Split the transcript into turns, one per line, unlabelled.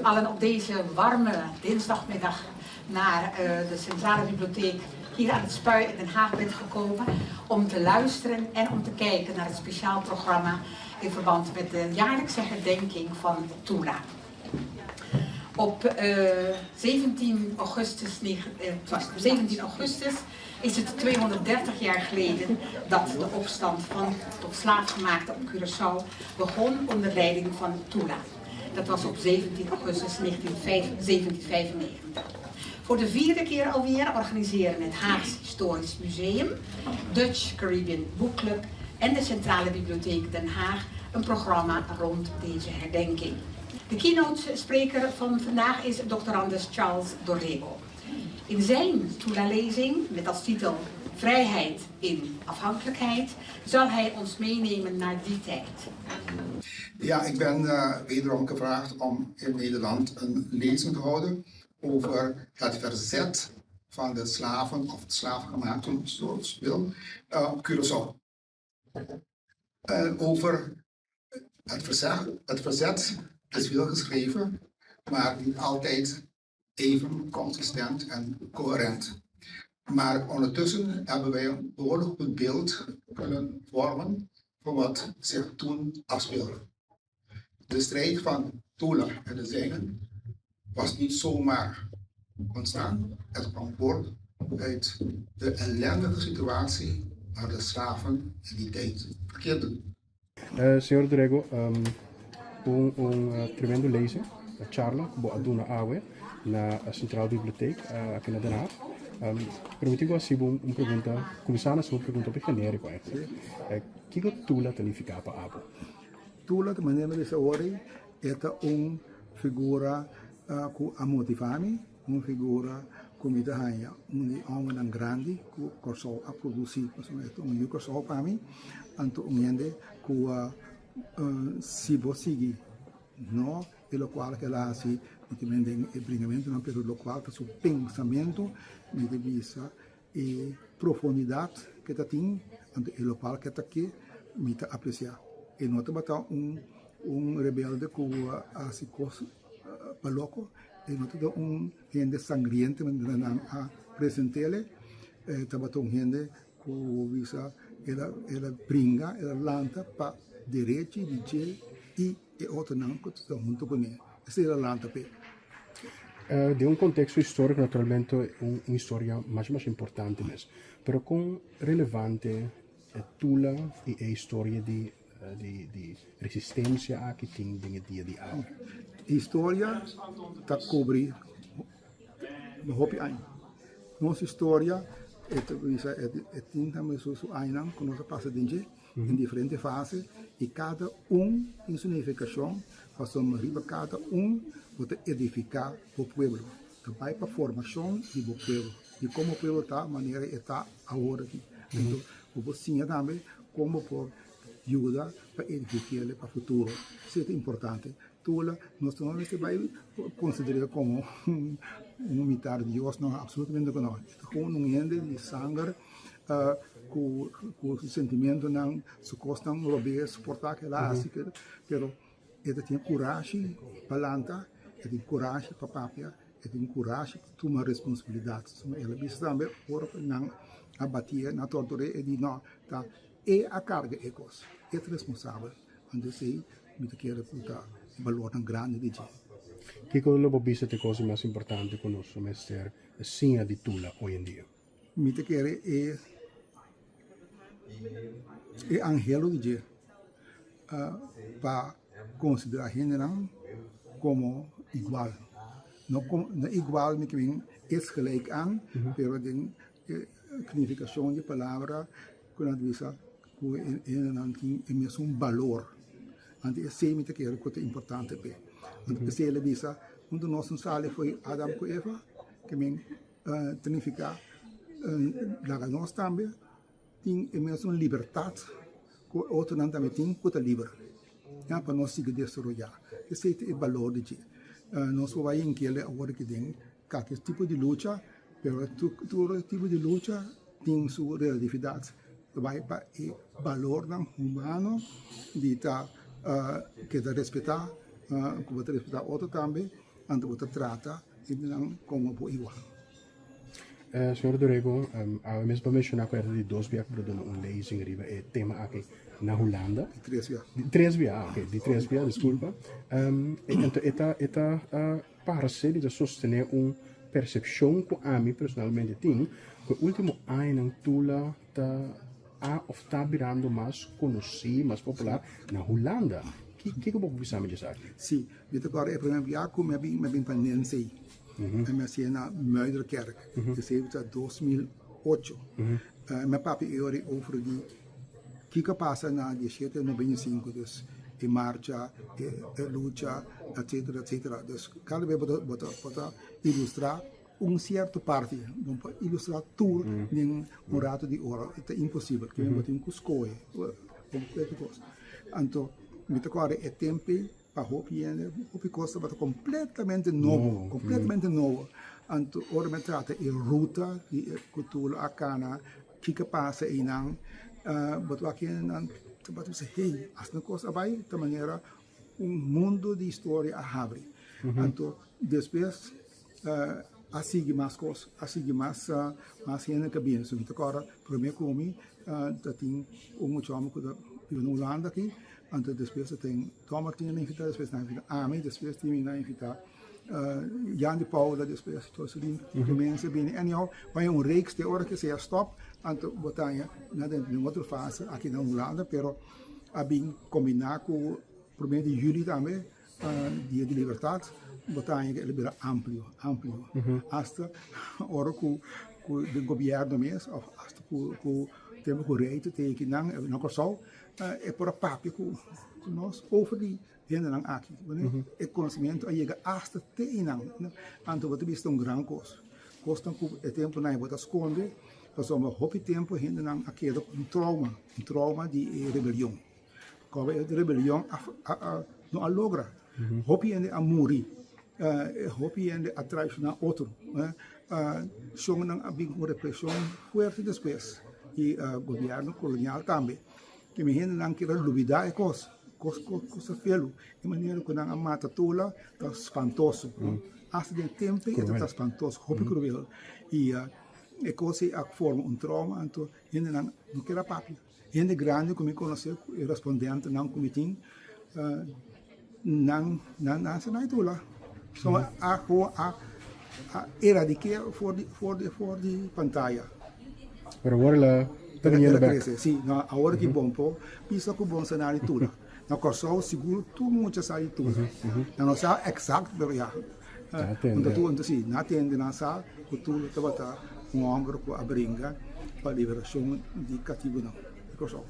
u allen op deze warme dinsdagmiddag naar de Centrale Bibliotheek hier aan het Spui in Den Haag bent gekomen om te luisteren en om te kijken naar het speciaal programma in verband met de jaarlijkse herdenking van Tula. Op 17 augustus, 17 augustus is het 230 jaar geleden dat de opstand van tot slaafgemaakte op Curaçao begon onder leiding van Tula. Dat was op 17 augustus 1795. Voor de vierde keer alweer organiseren het Haags Historisch Museum, Dutch Caribbean Book Club en de Centrale Bibliotheek Den Haag een programma rond deze herdenking. De keynote spreker van vandaag is doctorandus Charles Dorrego. In zijn Tula-lezing, met als titel Vrijheid in afhankelijkheid, zal hij ons meenemen naar die tijd.
Ja, ik ben wederom gevraagd om in Nederland een lezing te houden over het verzet van de slaven of de slaafgemaakten, zoals je wil, op Curaçao. Over het verzet is veel geschreven, maar niet altijd even consistent en coherent. Maar ondertussen hebben wij een behoorlijk goed beeld kunnen vormen van wat zich toen afspeelde. De strijd van Tula en de zijnen was niet zomaar ontstaan. Het kwam voort uit de ellendige situatie waar de slaven in die tijd verkeerden.
Señor Dorrego, un tremendo lezing, un charla ku a duna awe na Centrale Bibliotheek aki na Den Haag. Permití mi hasi un pregunta, kuminsá ku un pregunta bon genériko eigenlijk. Kiko Tula ta nifiká pa abo?
Tula, di manera di ori, ta un figura ku a motivá mi, un figura ku mi ta haña un di hòmbernan grandi ku Kòrsou a produsí, un yu Kòrsou pa mi, anto un hende ku si bo sigui no e lokual ku el a hasi e bringamentunan, pero lokual ta su pensamentu, mi ta bisa e profundidat ku e ta tin, anto e lokual ku e ta ke, mi ta apresiá. E no tabata un rebelde ku a hasi kos pa loko, e no tabata un hende sangriente manera nan a present'é, e tabata un hende ku bisa el a bringa, el a lanta pa derechi di dje i e otronan ku ta huntu kuné. Esei el a lanta p'e.
Den un konteksto históriko, naturalmente, un historia mas mas importante mes. Pero kon relevante Tula i e historia di resistensia aki tin den e dia di awe?
Historia ta kubri hopi aña. Nos historia e tin tambe su añanan ku nos a pasa den dje den diferente fase i kada un tin su nifikashon pasobra riba kada un bo ta edifiká bo pueblo. Ta bai pa formashon di bo pueblo, di kon bo pueblo ta manera e ta awor aki. Anto bo por siña tambe kon bo por yuda pa edifik'é pa futuro. Esei ta importante. Tula nos no mester bai konsider'é komo un mitar dios, no, absolutamente ku no. E ta komo un hende di sanger ku su sentimentonan, su kosnan robes, por ta ku el a hasi, pero e ta tin kurashi pa lanta, e tin kurashi pa papia, e tin kurashi pa tuma responsabilidat. El a bisa tambe ora ku nan a batié, nan a tortur'é, e di no, ta e a karga e kos, e ta responsabel. Anto esei mi ta kere ku ta e balornan grandi di dje.
Kiko lo bo bisa ta e kos mas importante ku nos mester siña di Tula hoy en dia?
Mi ta kere e e anhelo di dje pa konsiderá hendenan komo igual. No komo no igual mi ke bin es gelijk aan, pero den e signifikashon di e palabra ku nan ta bisa ku e hendenan tin e mesun balor. Anto esei mi ta kere ku ta importante p'e. Anto p'esei el a bisa, huntu nos no sali fo'i Adam ku Eva, ke men ta nifiká laga nos tambe tin e mesun libertat ku e otronan tambe tin ku ta liber, ya, pa nos sigui desaroyá. Esei ta e balor di dje. Nos por bai inkele awor aki den kalke tipo di lucha, pero tur tipo di lucha tin su relatividat. Ta bai pa e balornan humano di ta keda respetá, ku bo ta respetá otro tambe. Anto bo ta trata hendenan komo bo igual.
Señor Dorego, awe mes bo a menshoná ku e ta di dos bia ku bo ta duna un lezing riba e tema aki na Hulanda.
Di tres bia.
Di tres bia, ah ok, di tres bia, diskulpa. Anto e ta e ta parse di ta sostené un persepshon ku ami personalmente tin ku e último añanan Tula ta a òf ta birando mas konosí, mas popular na Hulanda. Kiko bo por bisa mi di esaki?
Sí, mi ta kòrda e promé bia ku mi a bin, mi a bin pa Nensey. Mi a hasié na Muiderkerk, esei ta 2008. Mi a papia e ora over di kiko a pasa na diesiete noventa i sinku, dus e marcha, e lucha, etcetera, etcetera. Dus kada bes bo ta bo ta bo ta ilustrá un sierto parti, bo no por ilustrá tur den un rato di ora, ta imposibel, bo tin ku skohe un kos. Anto mi ta kòrda e tempu ei. Pa hopi hende, hopi kos tabata kompletamente nobo, kompletamente nobo. Anto ora mi a trata e ruta di e kultura a kana, kiko a pasa einan, bo ta wak hendenan tabata bisa, hey, asina kos a bai, ta manera un mundu di historia a habri. Anto despues a sigui mas kos, a sigui mas mas hende ku a bini. So mi ta kòrda promé ku mi ta tin un mucha hòmber ku ta biba na Hulanda aki, anto despues ta tin Don Martin a invitá, despues nan a invitá ami, despues tin nan a invitá Jan di Paula, despues Joseline Clemencia bini. Anyhow, bai un reeks te ora ku esei a stòp, anto bo ta haña nan ta den otro fase aki na Hulanda, pero a bin kombiná ku promé di yüli tambe. Dia di Libertad bo ta haña ku el a bira amplio, amplio. Asta ora ku ku den gobièrnu mes òf asta ku ku tempu ku rei ta tei nan na Kòrsou e por a papia ku nos over di hendenan aki. E konosementu a yega asta te einan. Anto bo ta bista un gran kos. Kosnan ku e tempunan bo ta skonde pasobra hopi tempu hendenan a keda ku un trauma, un trauma di e rebelion. Koba e rebelion no a logra. Hopi hende a muri, hopi hende a traiciona otro. Shonnan a bin ku represion fuerte despues y gobierno colonial tambe. Ke mi hendenan kier a lubida e kos, kos kos ta felu. E manera ku nan a mata Tula ta spantoso. Asta den tempo ei ta spantoso, hopi cruel. Y e kos ei a forma un trauma anto hendenan no kier a papia. Hende grandi ku mi konosé, ku e respondentenan ku mi tin, nan nan nan a titula. So a a a eradiké for di for di for di pantaya.
Pero awor el a ta biniendo bek.
Si, no, awor ki bon por bisa ku bon sa nan titula. Na Kòrsou sigur tur mucha sa titula. Nan no sa eksakt pero ya. Nan si, nan a tende, nan sa ku Tula tabata un hòmber ku a bringa pa liberashon di katibunan di Kòrsou.